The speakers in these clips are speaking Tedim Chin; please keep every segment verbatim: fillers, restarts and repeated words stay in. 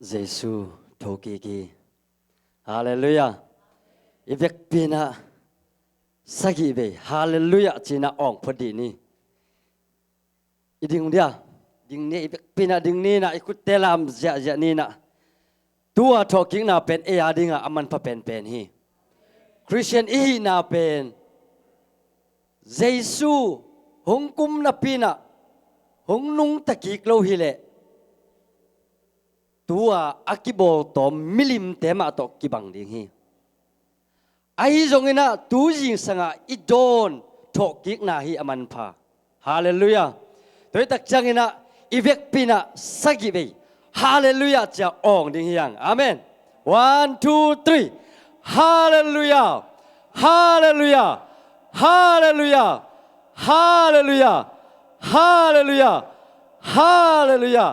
Jesu thokik hi. Halleluiah. I vekpi-in ah sagih vei halleluiah ci-in ah awng phot dih ni. I ding dia, ding ni, i vekpi-in ah ding ni in ah, i khutte lam ziahziah ni in ah. Tua thawhkikna pen ei a dingah a manpha penpen hi. Khristian i hihna pen Jesu hong kum napi-in ah hong nungta kik lo hileh tua a kibawltawm milimte mah tawh kibang ding hi. Ahi zongin ah tu zingsangah i dawn thawhkikna hi a manpha. Halleluiah. Tua hi tak ciangin ah i vekpi-in ah sagih vei halleluiah ci-a awng ding hi hang. Amen. One, two, three. Halleluiah. Halleluiah. Halleluiah. Halleluiah. Halleluiah. Halleluiah.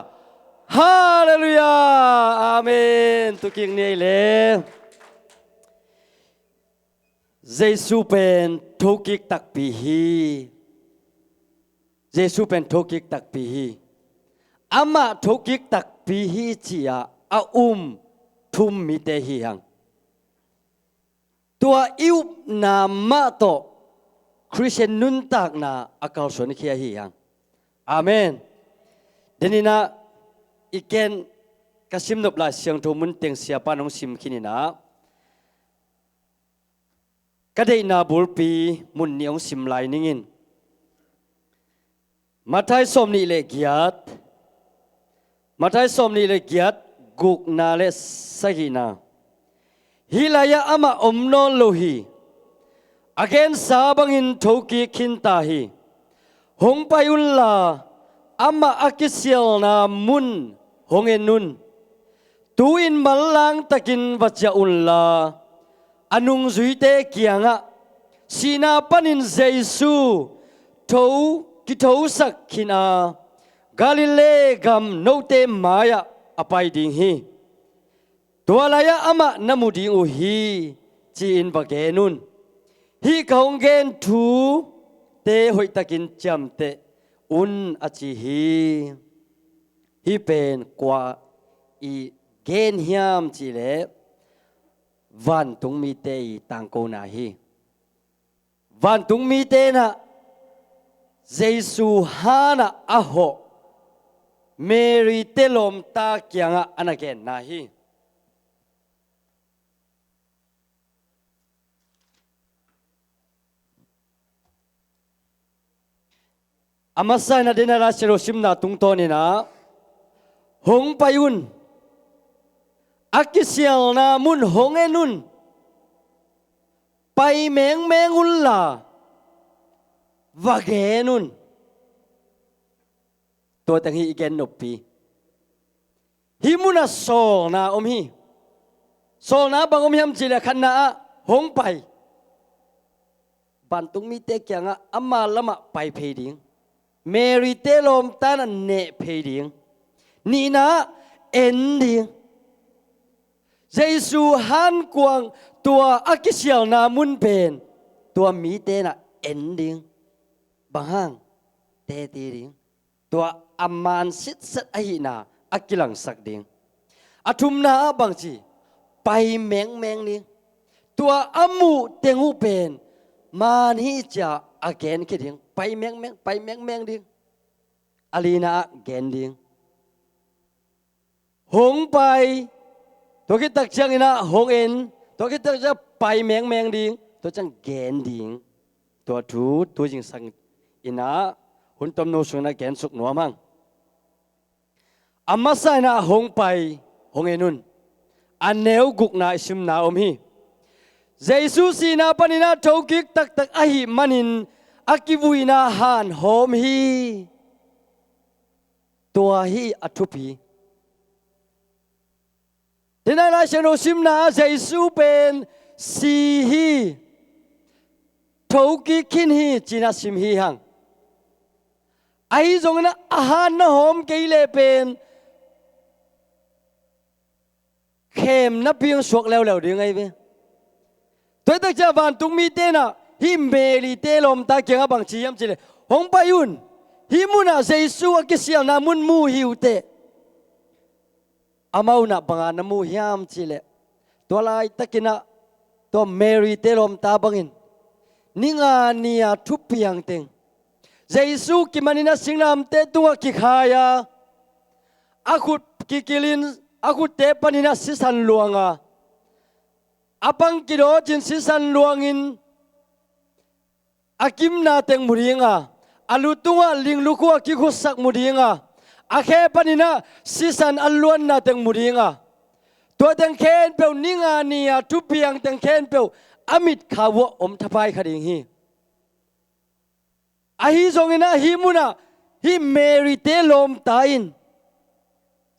Halleluiah. Amen. Thokik ni ei le. Jesu pen thokik takpi hi. Jesu pen thokik takpi hi. Amah thokik takpi hi ci-a a um thum mite hi hang. Tua i upna mah tawh Khristian nuntakna a kalsuankhia hi hang. Amen. Denin ah i ken ka simnop Lai Siangtho mun teng siapa in hong sim khin in ah, ka deihna bulpi mun nih hong sim lai ning in. Matthai sawmnih le giat, Matthai sawmnih le giat, gukna le sagihna. Hih lai-ah amah om nawn lo hi. A gensa bangin thokik khinta hi. Hong pai unla, amah a kisialna mun hong en un. Tu-in manlangtakin va ciah unla, a nungzuite kiangah, sihna panin Jesu tho, kithosak khin a, Galilee gam note mai-ah a pai ding hi. Tua lai-ah amah na mu ding uh hi, ci-in va gen un. Hih ka hong gen thute hoihtakin ciamteh un, a ci hi. Hih pen kua i gen hiam cih leh vantung mite i tangkona hi. Vantung mite in ah Jesu hanah a hawh Mary te lawmta kiangah a na genna hi. A masa in ah dena la selo simna tungtawn in ah, hong pai un, a kisialna mun hong en un, pai mengmeng unla, va gen un. Tua teng hi i gen noppi. Hih munah sawlna om hi. Sawlna bang om hiam cih leh khatna ah hong pai. Vantung mite kiangah ama lamah pai phei ding. Mary te lawmta in ah neh phei ding. Nihna ah en ding. Jesu hankuang tua a kisialna mun pen tua mite in ah en ding. Bang hang? Teci ding. Tua a man sitset ahihna a kilangsak ding. A thumna ah bangci, pai mengmeng ding. Tua a muh teng uh pen man hi ci-a a genkhia ding. Pai mengmeng, pai mengmeng ding. A lina ah gen ding. Hong pai, tua khit tak ciangin ah hong en, tua khit tak ciang pai mengmeng ding, tua ciang gen ding. Tua thu tu zingsang in ah hun tomno sungin ah gensuk nuam hang. A masa in ah hong pai, hong en un. A neu gukna i simna om hi. Jesu sihna panin ah thokik taktak ahih manin a kivuina hanhawm hi. Tua hi a thupi. Denai Lai Siangtho simna ah Jesu pen si hi, thokik khin hi ci-in ah sim hi hang. Ahi zongin ah a han na hawm kei leh pen khem napi hong suak leuleu ding ahi ve. Tua hi tak ciang vantung mite in ah hih Mary te lawmta kiangah bang ci hiam cih leh, hong pai un. Hih munah Jesu a kisialna mun mu hi uh teh. Amau in ah banga na mu hiam cihleh, tua laitakin ah tua Mary-te lawmta bangin ni nga ni-a thupiang teng Jesu kimanin ah singlamteh tungah kikhai-a, a khut kikilhin, a khutte panin ah sisan luang a, a pang kidawcin sisan luangin a kimna teng mu ding a, a lu tungah linglukhu a kikhutsak mu ding a, a khe panin ah sisan a luanna teng mu ding a, tua teng khempeuh ni nga ni-a thupiang teng khempeuh a mitkhau uah om thapai kha ding hi. Ahi zongin ah hih munah hih Mary-te lawmta in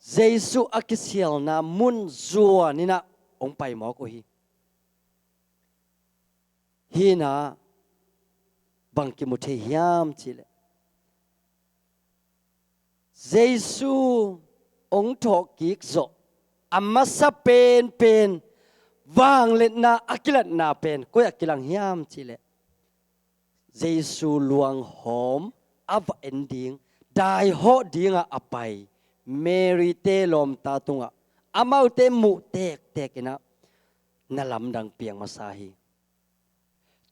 Jesu a kisialna mun zuanin ah hong pai mawk uh hi. Hih in ah bang kimu thei hiam cihleh, Jesu hong thawhkik zawh a masa penpen vangliatna a kilatna pen koi ah kilang hiam cihleh, Jesu luanghawm a va en ding, daihawh dingah a pai Mary-te lawmta tungah amaute muh tektek in ah na lamdang piang masa hi.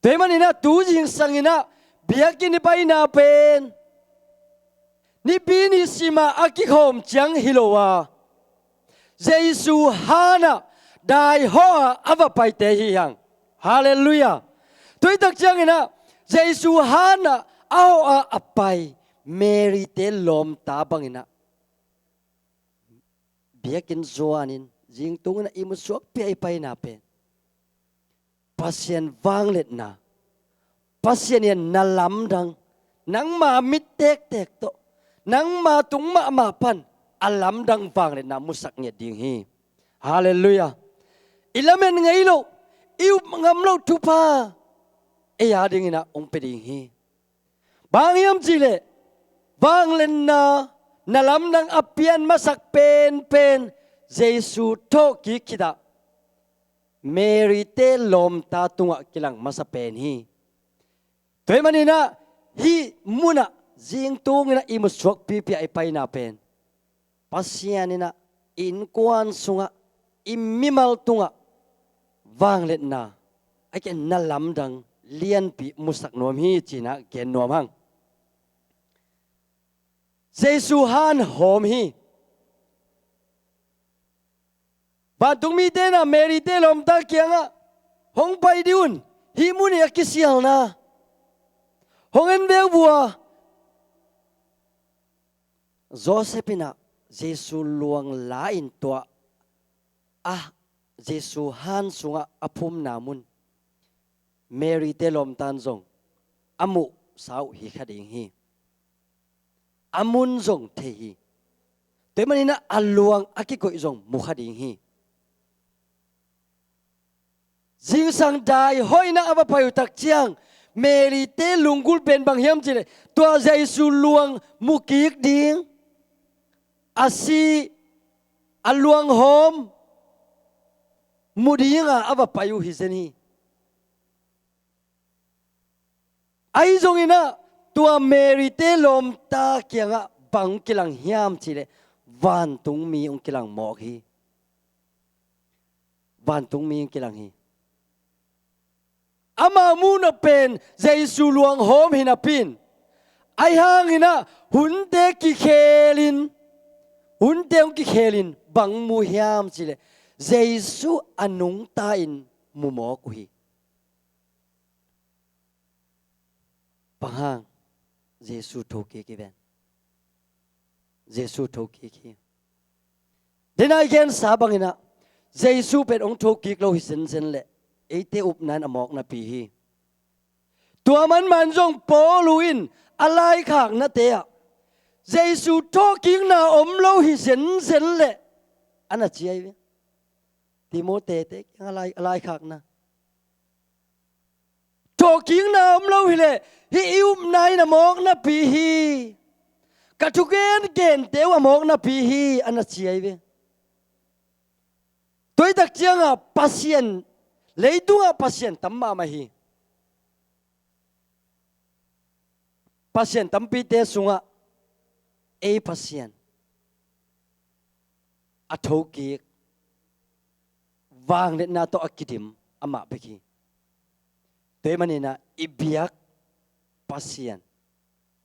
Tua ahih manin ah tu zingsangin ah biakinn i paina pen Nipi ni simah a kikhawm ciang hi lo a, Jesu hanah daihawh a a va paite hi hang. Halleluiah. Tuitak ciangin ah Jesu hanah a hawh a a pai Mary-te lawmta bangin ah biakinn zuanin zingtungin ah ihmu suakpi-a i paina pen Pasian vangliatna, Pasian in na lamdang, nangma mit tektek tawh, nangma tung mahmah pan a lamdang vangliatna musak ngiat ding hi. Halleluiah. I lamen ngei loh, i up ngam loh thupha ei a dingin ah hong pia ding hi. Bang hang hiam cihleh, vangliatna na lamdang a pian masak penpen Jesu thawhkik khitah Mary-te lawmta tungah kilang masa pen hi. Tua ahih manin ah hih munah zingtungin ah ihmu suakpipi-a i paina pen Pasian in ah i innkuan sungah, i mimal tungah vangliatna, a kena lamdang lianpi musak nuam hi ci-in ah gen nuam hang. Jesu han hawm hi. Vantungmite in ah Mary-te lawmta kiangah, "Hong pai dih un, hih mun hi a kisialna. Hong en veu vua." Joseph in ah Jesu luang la-in tua a Jesu han sungah a phumna mun Mary-te lawmta in zong a muhsa uh hi kha ding hi. A mun zong thei hi. Tua ahih manin ah a luang a kikoih zong mu kha ding hi. Zingsang daihawh in ah a va pai uh tak ciang Mary-te lunggulh pen bang hiam cihleh, tua Jesu luang mu kik ding, a si, a luanghawm mu dingin a va pai uh hi zen hi. Ahi zongin ah tua Mary-te lawmta kiangah bang kilang hiam cihleh, vantungmi hong kilang mawk hi. Vantungmi hong kilang hi. Ama muhna pen Jesu luanghawm hi napi-in, ahi hangin ah hunte kikhelin, hunte hong kikhelin bang mu hiam cihleh, Jesu a nungta-in mu mawk uh hi. Bang hang? Jesu thokik hi ven. Jesu thokik hi. Dena i gensa bangin ah Jesu pen hong thokik lo hi zenzen leh eite upna in a mawk napi hi. Tua manman zong Paul in a laikhaknate ah Jesu thokikna om lo hi zenzen leh a na ci ahi ve. Timote-te kiang a lai, a laikhakna, "Thokikna om lo hileh hih i upna in a mawk napi hi. Ka thugen gente uh a mawk napi hi," a na ci ahi ve. Tuitak ciangah Pasian, leitungah Pasian tam mahmah hi. Pasian tampite sungah ei Pasian a thokik, vangliatna tawh a kidim amah bek hi. Tua ahih manin ah i biak Pasian,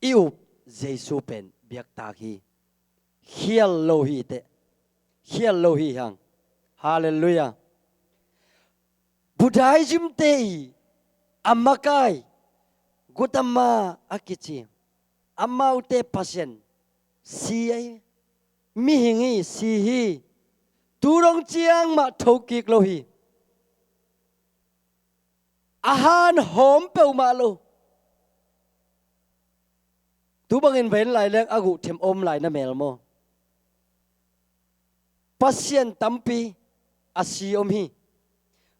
i up Jesu pen biaktak hi. Khial lo hi teh. Khial lo hi hang. Halleluiah. Buddhism te i a makai Gautama a kici, amaute Pasian si ahi, mihing hi, si hi. Tu dong ciang mah thokik lo hi. A han hawm peuhmah lo. Tu bangin va en lai leng a guh them om lai na mel maw? Pasian tampi a si om hi.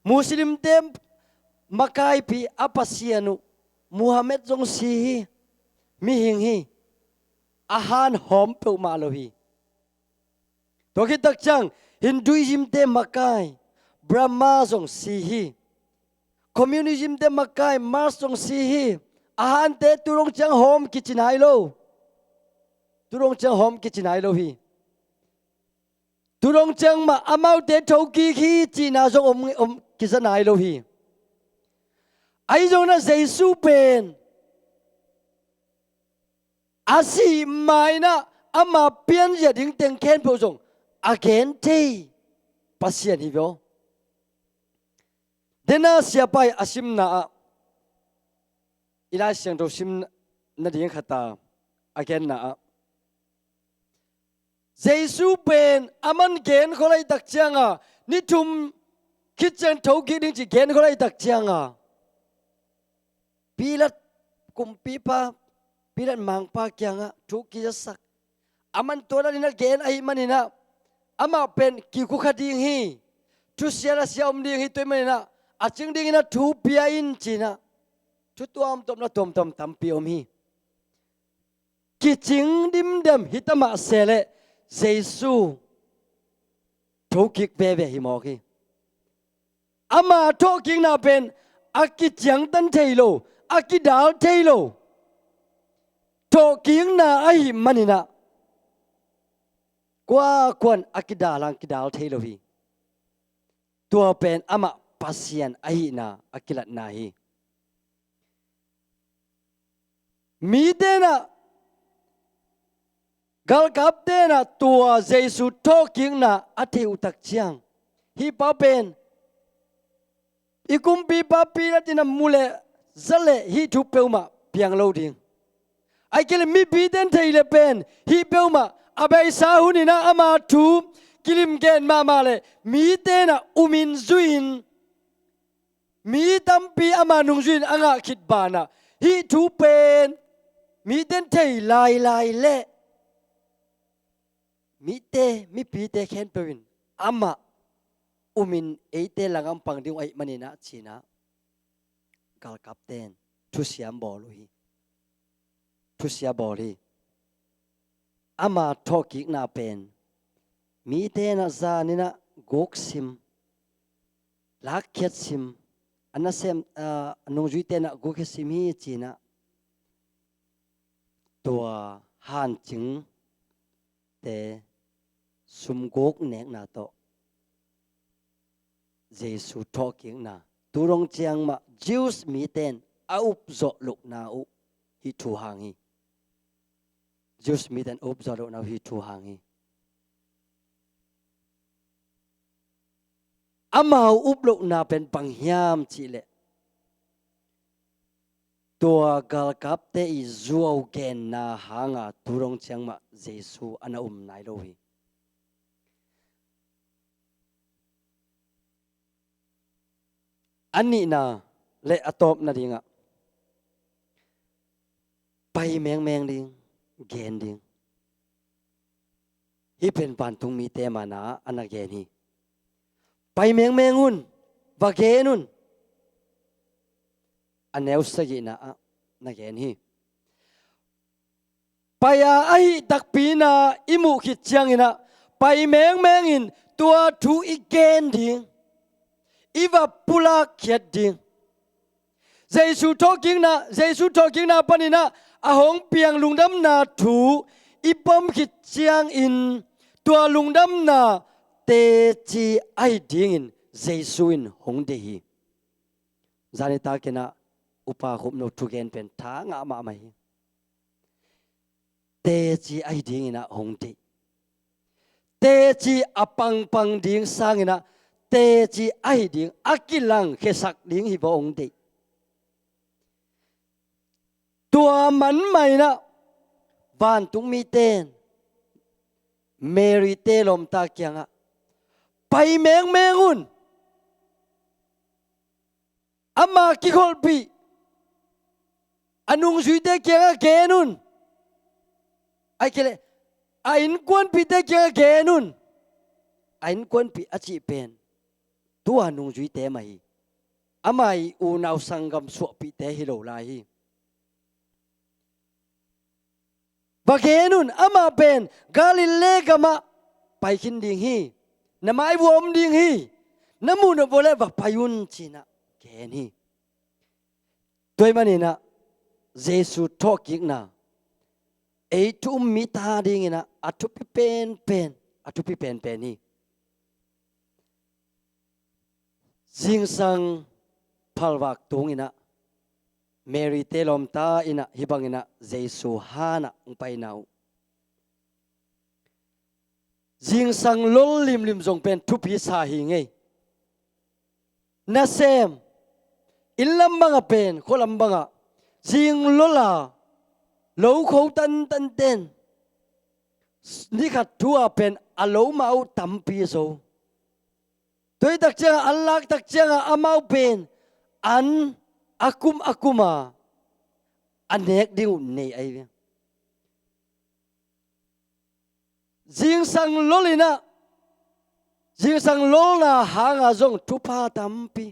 Muslim te makaipi a pasian uh Muhammad zong si hi. Mihing hi. A han hawm peuhmah lo hi. Tua khit tak ciang Hinduism te makai Brahma zong si hi. Communism te makai Marx zong si hi. A hante tu dong ciang hawm kici nai lo. Tu dong ciang hawm kici nai lo hi. Tu dong ciang mah amaute thokik hi cihna zong om, om kiza nai lo hi. Ahi zongin ah Jesu pen a sih ma-in ah ama pianzia ding teng khempeuh zong a gen thei Pasian hi ve aw. Dena siapa i a simna ah, i Lai Siangtho sim nading khat a, a genna ah, Jesu pen aman gen khol ahih tak ciang a, ni thum khit ciang thokik ding ci gen khol ahih tak ciang a, Pilat kumpipa, Pilat mangpa kiangah thu kizasak. Aman tua dan in a gen ahih manin ah, amah pen kikhukha ding hi, thusia lasia om ding hi, tua ahih manin ah a cing dingin ah thu pia in ci-in ah, thu tuamtuam la tuamtuam tampi om hi. Kicing dimdem hi ta mah se leh Jesu thokik veve hi mawk hi. Ama thawhkikna pen a kiciangtan thei lo, a kidal thei lo thawhkikna ahih manin ah, kuakuan a kidal hang kidal thei lo hi. Tua pen amah Pasian ahihna a kilatna hi. Mite in ah, galkapte in ah tua Jesu thawhkikna a theih uh tak ciang, hih pa pen i kumpipa Pilat in ah mu leh za leh hih thu peuhmah piang lo ding. Ahih kei leh mipite in thei leh pen hih peuhmah a beisa hun in ah ama thu kilim gen mahmah leh mite in ah umin zui-in, mi tampi ama nungzui-in a ngah khit banah, hih thu pen mite in thei lailai leh mite, mipite khempeuh in amah umin eite langah pang ding uh ahih manin ah ci-in ah, galkapte in thusiam bawl uh hi. Thusia bawl hi. Ama thawhkikna pen mite in ah zan in ah guk sim, lakkhiat sim, a nasem, a nungzuite in ah gukkhiat sim hi ci-in ah, tua hancingte sumguk nekna tawh Jesu thawhkikna, tu dong ciang mah Jews mite in a upzawh lohna uh hih thu hang hi. Jews mite in a upzawh lohna uh hih thu hang hi. Amau uplohna pen bang hiam cih leh, tua galkapte i zuau genna hanga tu dong ciang mah Jesu a na um nai lo hi. A nihna le a tawpna dingah pai mengmeng ding, gen ding. Hih pen vantung mite mana a na gen hi. Pai mengmeng un, va gen un. A neu sagihna ah na gen hi. Pai-a ahih takpi-in ah i muh khit ciangin ah pai mengmeng in tua thu i gen ding, i va pulak khiat ding. Jesu thawhkikna, Jesu thawhkikna panin ah a hong piang lungdamna thu i pom khit ciangin tua lungdamna teci ahi dingin Jesu in hong deih hi. Zani takin ah Upa Khupno thugen pen tha ngah mahmah hi. Teci ahi dingin ah hong deih. Teci a pangpang ding sangin ah teci ahi ding a kilangkhiasak ding hi bawh hong deih. Tua man mah in ah vantung mite in Mary te lawmta kiangah, "Pai mengmeng un. Ama kikholhpih a nungzuite kiangah gen un. Ahih kei leh a innkuanpihte kiangah gen un." A innkuanpih a cih pen tua nungzuite mah hi. Ama ii unau sanggam suahpihte hi lo lai hi. "Va gen un, amah pen Galilee gamah pai khin ding hi. Na maivua om ding hi. Na muh nop uh leh va pai un," ci-in ah gen hi. Tua ahih manin ah Jesu thawhkikna, ei thu um mite adingin ah a thupi penpen, a thupi penpen hi. Zingsang phalvak tungin ah Mary te lawmta in ah hih bangin ah Jesu han ah hong paina uh. Zingsang lol limlim zong pen thupi sa hi ngei. Nasem, inn lam bangah pen, khua lam bangah, zing lol a, lo kho tantan ten, ni khat thu-a pen a lo mah uh tampi zo. Tua ahih tak ciangah, an lak tak ciangah amau pen an a kum a kum a a nek ding uh nei ahi ve. Zingsang lol in ah, zingsang lolna hanga zong thupha tampi,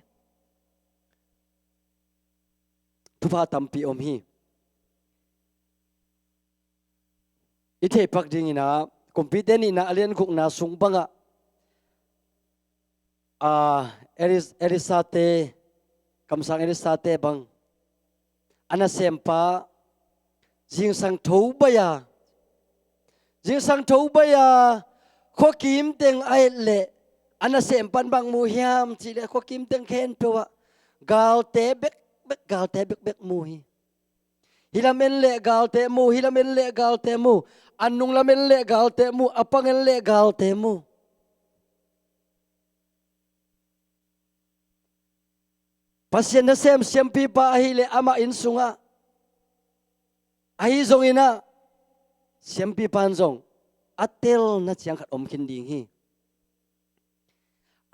thupha tampi om hi. I theihpak dingin ah, Kumpite nihna a lian gukna sung bangah, a, Elis-, Elisha te, kamsang Elisha te bang, a nasempa zingsang tho baih a, zingsang tho baih a, khuakim teng a et leh, a nasempa in bang mu hiam cih leh, khuakim teng khempeuh ah galte bekbek, galte bekbek mu hi. Hih lam en leh galte mu, hih lam en leh galte mu, a nung lam en leh galte mu, a pang en leh galte mu. Pasian nasem siampipa ahih leh amah inn sungah, ahi zongin ah siampipa in zong a telna ciang khat om khin ding hi.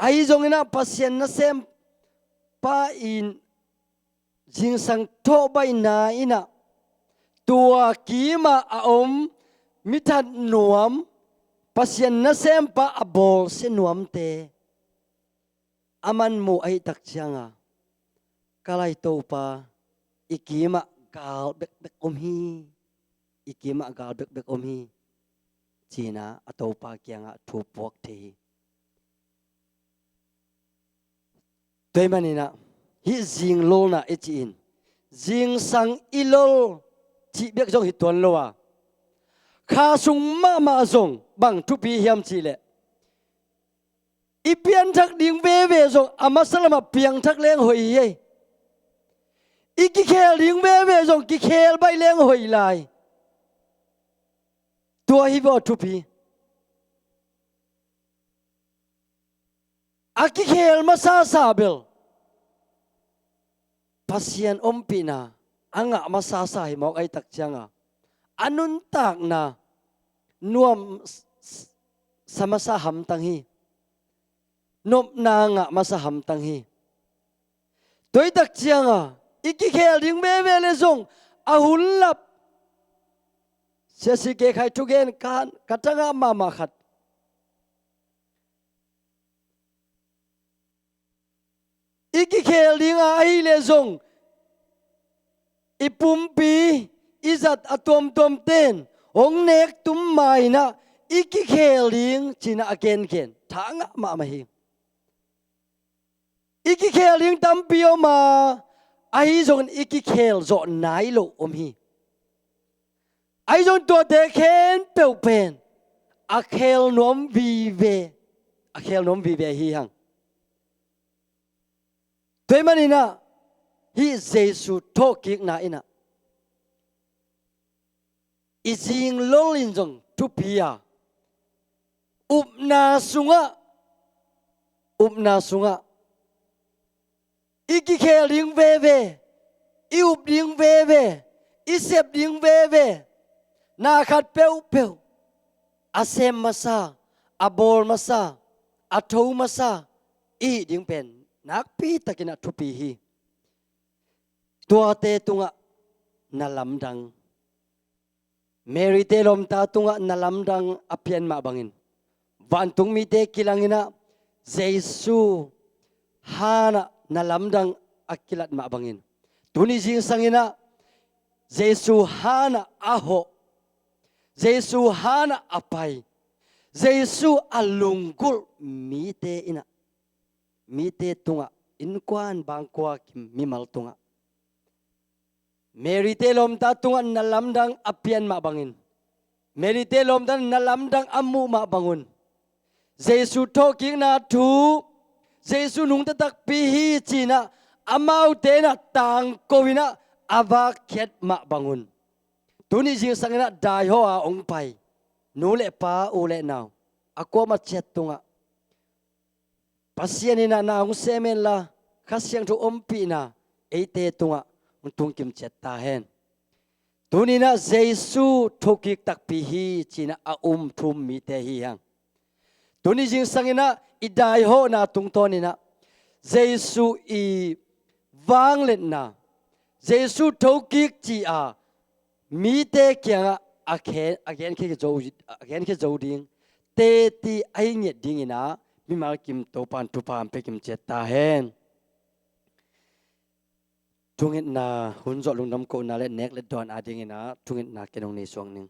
Ahi zongin ah Pasian nasempa in zingsang thawh baihna in ah tua kimah a om mi that nuam, Pasian nasempa a bawlsia nuamte a man mu ahih tak cianga, "Ka lai Topa, i kimah gal bekbek om hi, i kimah gal bekbek om hi," ci-in ah a Topa kiangah thu puak thei hi. Tua ahih manin ah hih zing lolna i cih in, zingsang i lol cih bek zong hi tuan lo a, kha sung mahmah zong bang thupi hiam cih leh, i pianthak ding veve zong a masa lamah piangthak leng hoih hi ei. I kikhel ding veve zong kikhel baih leng hoih lai. Tua hi vawh thupi. A kikhel masasa bel Pasian ompihna a ngah masasa hi mawk ahih tak cianga, a nuntakna nuam s-, s-, sa masa hamtang hi. Nopna ngah masa hamtang hi. Tua ahih tak cianga i kikhel ding veve leh zong a hun lap. Sia C K Khai thugen ka, ka tangah mahmah khat. I kikhel ding a ahih leh zong i pumpi, i zat a tuamtuamte in hong nek tum ma-in ah i kikhel ding ci-in ah a gengen tha ngah mahmah hi. I kikhel ding tampi om a, ahi zongin i kikhel zawh nai lo om hi. Ahi zongin tuate khempeuh pen a khel nuam vive, a khel nuam vive hi hang. Tua ahih manin ah hih Jesu thawhkikna in ah i zinglol in zong thupi a, upna sungah, upna sungah i kikhel ding veve, i up ding veve, i sep ding veve, na khat peuhpeuh a sem masa, a bawl masa, a tho masa i hih ding pen nakpi takin ah thupi hi. Tuate tungah na lamdang, Mary-te lawmta tungah na lamdang a pian mah bangin, vantung mite kilangin ah Jesu hanah na lamdang a kilat mah bangin, tuni zingsangin ah Jesu hanah a hawh, Jesu hanah a pai, Jesu a lunggulh mite in ah, mite tungah, innkuan bangkua kim mimal tungah, Mary-te lawmta tungah na lamdang a pian mah bangin, Mary-te lawmta na lamdang a muh mah bangun, Jesu thawhkikna thu, Jesu nungta takpi hi ci-in ah amaute in ah tangko in ah a vakkhiat mah bangun, tuni zingsangin ah daihawh a hong pai nu le pa, u le nau, a kuamah ciat tungah Pasian in ah na hong sem henla, Kha Siangtho ompihna eite tungah hong tung kim ciat ta hen. Tuni in ah Jesu thokik takpi hi ci-in ah a um thu-um mite hi hang. Tuni zingsangin ah i daihawhna tungtawnin ah Jesu i vangliatna, Jesu thokik ci-a mite kiangah a khen, a genkhia zo, a genkhia zo ding, teci a hi ngiat dingin ah mimal kim Topa'n thupha hong pia kim ciat ta hen. Thungetna hun zawh lungdam kohna le nek le dawn adingin ah thungetna ken hong nei suak ning.